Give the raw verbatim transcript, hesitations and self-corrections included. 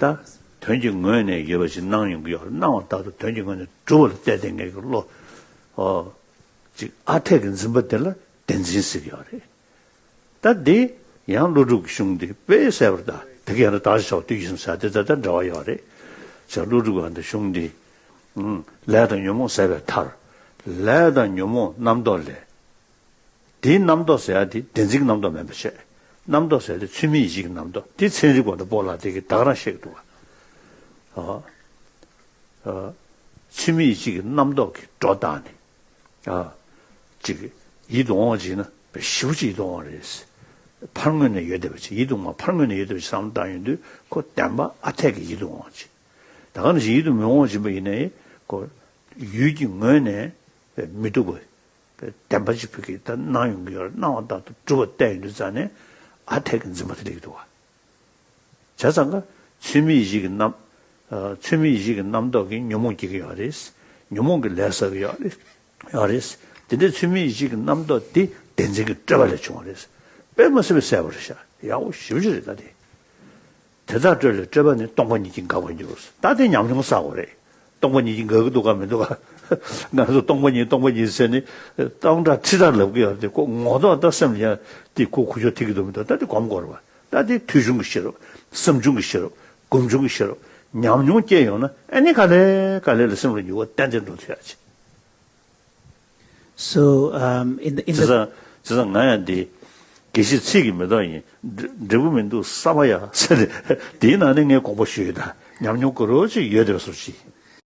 ད་དོན་གྱི་ངོས་ནས་ཡོད་པ་ཞིག་སྣང་ཡོང་གི་ཡོད་རེད། སྣང་བ་ལྟར་དུ་དོན་གྱི་ངོས་ནས་གྲུབ་པ་ལ་བལྟས་ཏེ་ངེད་ཀྱི་བློ། ཨོ། ཅིག་ཨ་འཐས་ཀྱི་འཛིན་པ་དེ་ལ་བདེན་འཛིན་ཟེར་གྱི་ཡོད་རེད། ད་འདི་ཡང་ཀླུ་སྒྲུབ་ཀྱི་གཞུང་འདི་དཔེ་གསལ་བར་གདའ། དེ་ག་ཡང་ན་བདག་ཅག་ཆོས་བརྟུལ་ཞིག་ཟེར་དེ་ད་ལྟ་འབྲེལ་བ་ཡོད་རེད། ཅག་ཀླུ་སྒྲུབ་ཀྱི་འདི་གཞུང་འདི། ལས་དང་ཉོན་མོངས་ཟད་པའི་མཐར། ལས་དང་ཉོན་མོངས་རྣམ་རྟོག་ལས། དེའི་རྣམ་རྟོག་ཟེར་ཡ་དེ་བདེན་འཛིན་གྱི་རྣམ་རྟོག་མིན་པ་བྱས། རྣམ་རྟོག་ཟེར་ཡ་དེ་ཚུལ་མིན་ཡིད་བྱེད་ཀྱི་རྣམ་རྟོག་དེ་ཚན་རིག་པ་དང་སྤོ་ལགས་དེ་གིས་ད་ག་རང་བཤད་ཀྱི་འདུག་བ། ཨ། ཨ། ཚུལ་མིན་ཡིད་བྱེད་ཀྱི་རྣམ་རྟོག་གིས་སྒྲོ་བཏགས་ནས། ཨ། ཅིག་ཡིད་དུ་འོང་བ་ཅིག་ཡིན་ན་དཔེ་ཞེ་པོ་ཅིག་ཡིད་དུ་འོང་བ་རེད། ཕར་ངོས་ནས་ཡོད་བསྡད་པ་ཅིག་ཡིད་དུ་འོང་བ། ཕར་ངོས་ནས་ཡོད་བསྡད་པ་ཅིག་བསམ་བློ་བཏང་ཡོང་དུས་ཁོ་བདེན་པ་ཨ་འཐས་ཀྱི་ཡིད་དུ་འོང་བ་ཅིག་ད་ག་ནང་བཞིན་ཡིད་དུ་མི་འོང་བ་ཅིག་ཡིན་པ་ཡིན་ནའི་ཁོ་ཡུལ་གྱི་ངོས་ནས་དཔེ་མི་སྡུག་པ། བདེན་པ་ཅིག་བོད་ཀྱི་ད་སྣང་ཡོང་གི་ཡོད་རེད། སྣང་བ་ལྟར་དུ་གྲུབ་པ་བལྟས་ཡོང་དུས་ཙང་ནས་ཨ་འཐས་ཀྱི་འཛིན་པ་དེ་སླེབས་ཀྱི་འདུག་བ། བྱས་ཙང་ཀ་ཚུལ་མིན་ཡིད་བྱེད་ཀྱི་རྣམ། ཨ། ཚུལ་མིན་ཡིད་བྱེད་ཀྱི་རྣམ་རྟོག་གིས་ཉོན་མོངས་སྐྱེ་གི་ཡོད་རེད། ཉོན་མོངས་ཀྱི་ལས་བསགས་ཀྱི་ཡོད་རེད། ཡོད་རེད། དེ་འདྲའི་ཚུལ་མིན་ཡིད་བྱེད་ཀྱི་རྣམ་རྟོག་དེ་བདེན་འཛིན་གྱི་སྤྲོས་པ་ལས་བྱུང་བ་རེད། དཔེ་མ་སྲིད་པའི་གསལ་པོ་རེད་ཤག་ཡག་པོ་ཞེ་པོ་ཅིག་རེད་ད་དེ། དེ་དག་སྤྲོས་ལས་སྤྲོས་པ་ནི་སྟོང་པ་ཉིད་ཀྱིས་འགག་པར་འགྱུར། ད་དེ་ཉམས་མྱོང་བསགས་དགོས་རེད། སྟོང་པ་ཉིད་ཀྱིས་འགག་གི་འདུག་ག་མི་འདུག་ག་ང་ཚོ་སྟོང་པ་ཉིད་སྟོང་པ་ཉིད་ཟེར་ནས་སྟོང་ཕྲག་ཁྲི་ཕྲག་ལབ་ཀྱི་ཡོད་རེད། ཁོ་ངོ་ཐོག་ད་སེམས་ལ་ཡང་དེ་ཁོ་ཁུ་ཆོ་ཐིག་གི་འདུག་མི་འདུག་ད་དེ་སྒོམ་དགོས་རེད་བ། ད་དེ་ཐོས་བྱུང་གི་ཤེས་རབ། བསམ་བྱུང་གི་ཤེས་རབ། སྒོམ་བྱུང་གི་ཤེས་རབ། ཉམས་མྱོང་སྐྱེས་ཡོང་ན་ཨ་ནི་ག་ལེ་ག་ལེ་ལ་སེམས་ལ་འགྱུར་བ་ཏན་ཏན་འགྲོ་ཐུབ་ཡ་ཆེ། So, um, in the, in བྱས་the ཙང་བྱས་ཙང་ང་ཡང་འདི་དགེ་བཤེས་ཚིག་གི་མེ་ཏོག་ཡིན། འབྲས་འབྲས་བུ་མི་འདུག་བསམ་པ་ཡ་ཟེར་ནས་དེའི་ནང་ནས་ངས་དགོངས་པ་ཞུས་ཡོད། ད་ཉམས་མྱོང་ག་རེ་ཅིག་ཡོད་བསྡད་པ་སོགས་ཅིག